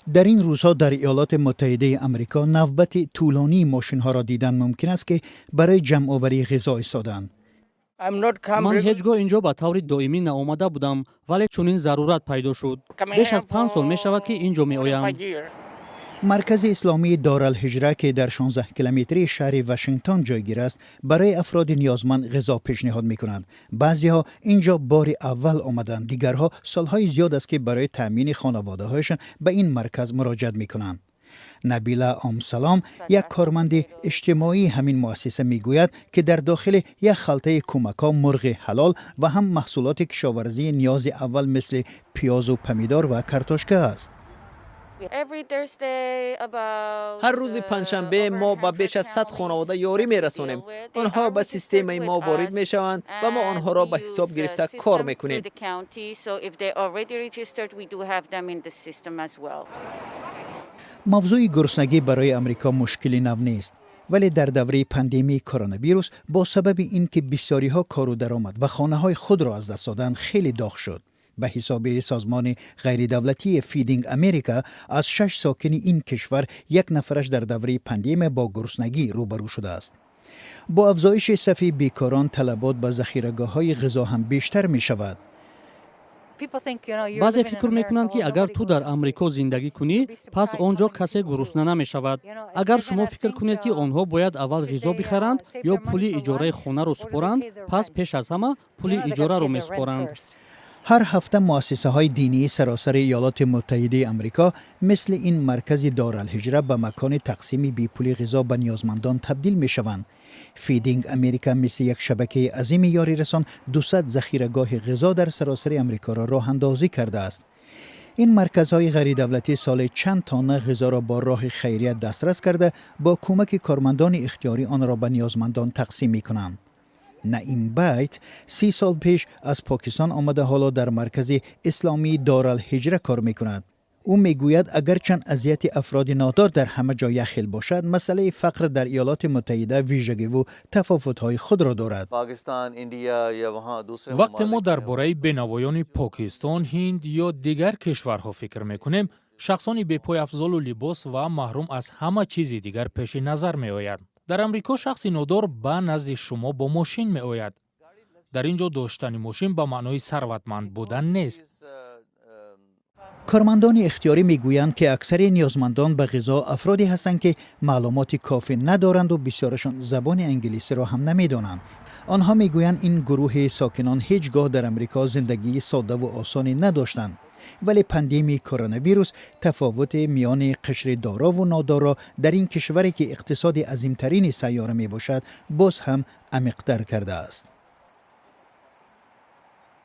Дар ин рӯзҳо дар Иёлоти Муттаҳидаи Амрико навбати тӯлонии мошинҳоро дидан мумкин аст, ки барои ҷамъоварии ғизо истодаанд. Ман ҳеҷ гоҳ ин ҷо ба таври доимӣ наомада будам, вале чунин зарурат пайдо шуд. Беш аз 5 сол мешавад, ки ин ҷо меоям. Маркази исломии Доралҳиҷра, ки дар 16 километрии шаҳри Вашингтон ҷойгир аст, барои афроди ниёзманд ғизо пешниҳод мекунанд. Баъзеҳо ин ҷо бори аввал омаданд, дигарҳо солҳои зиёд аст, ки барои таъмини хонаводаҳояшон ба ин марказ муроҷиат мекунанд. Набила Омсалом, як корманди иҷтимоии ҳамин муассиса, мегӯяд, ки дар дохили як халтаи кӯмакҳо мурғи ҳалол ва ҳам маҳсулоти кишоварзии ниёзи аввал, мисли пиёзу помидор ва картошка аст. Ҳар рӯзи панҷшанбе мо ба беш аз 100 хонавода ёрӣ мерасонем. Онҳо ба системаи мо ворид мешаванд ва мо онҳоро ба ҳисоб гирифта кор мекунем. Мавзӯи гуруснагӣ барои Амрико мушкили нав нест, вале дар давраи пандемияи коронавирус, бо сабаби ин ки бисёриҳо кору даромад ва хонаҳои худро аз даст доданд, хеле доғ шуд. Ба ҳисоби созмони ғайридавлатии Feeding America, аз шаш сокини ин кишвар як нафараш дар давраи пандемия бо гуруснагӣ рӯбарӯ шудааст. Бо афзоиши сафи бекорон, талабот ба захирагоҳҳои ғизо ҳам бештар мешавад. Баъзе фикр мекунанд, ки агар ту дар Амрико зиндагӣ кунӣ, пас он ҷо касе гурусна намешавад. Агар шумо фикр кунед, ки онҳо бояд аввал ғизо бихаранд ё пули иҷораи хонаро супоранд, пас пеш аз ҳама пули иҷораро месупоранд. Ҳар ҳафта муассисаҳои динии саросари Иёлоти Муттаҳидаи Амрико мисли ин маркази Доралҳиҷра ба макони тақсими бепули ғизо ба ниёзмандон табдил мешаванд. Feeding America мисли як шабакаи азими ёрирасон 200 захирагоҳи ғизо дар саросари Амрикоро роҳандозӣ кардааст. Ин марказҳои ғайридавлатӣ соли чанд тонна ғизоро бо роҳи хайрият дастрас карда, бо кӯмаки кормандони ихтиёрӣ онро ба ниёзмандон тақсим мекунанд. Наим Байт 30 сол пеш аз Покистон омада, ҳоло дар маркази исломии Доралҳиҷра кор мекунад. Ӯ мегӯяд, агарчанд азияти афроди нодор дар ҳама ҷо якхел бошад, масъалаи фақр дар Иёлоти Муттаҳида вижагиву тафовутҳои худро дорад. Вақте мо дар бораи бенавоёни Покистон, Ҳинд ё дигар кишварҳо фикр мекунем, шахсони бепойафзолу либос ва маҳрум аз ҳама чизи дигар пеши назар меояд. Дар Амрико шахси нодор ба назди шумо бо мошин меояд. Дар ин ҷо доштани мошин ба маънои сарватманд будан нест. Кормандони ихтиёрӣ мегӯянд, ки аксари ниёзмандон ба ғизо афроде ҳастанд, ки маълумоти кофӣ надоранду бисёрашон забони англисиро ҳам намедонанд. Онҳо мегӯянд, ин гурӯҳи сокинон ҳеҷ гоҳ дар Амрико зиндагии соддаву осоне надоштанд, вале пандемияи коронавирус тафовути миёни қишри дорову нодорро дар ин кишваре, ки иқтисоди азимтарини сайёра мебошад, боз ҳам амиқтар кардааст.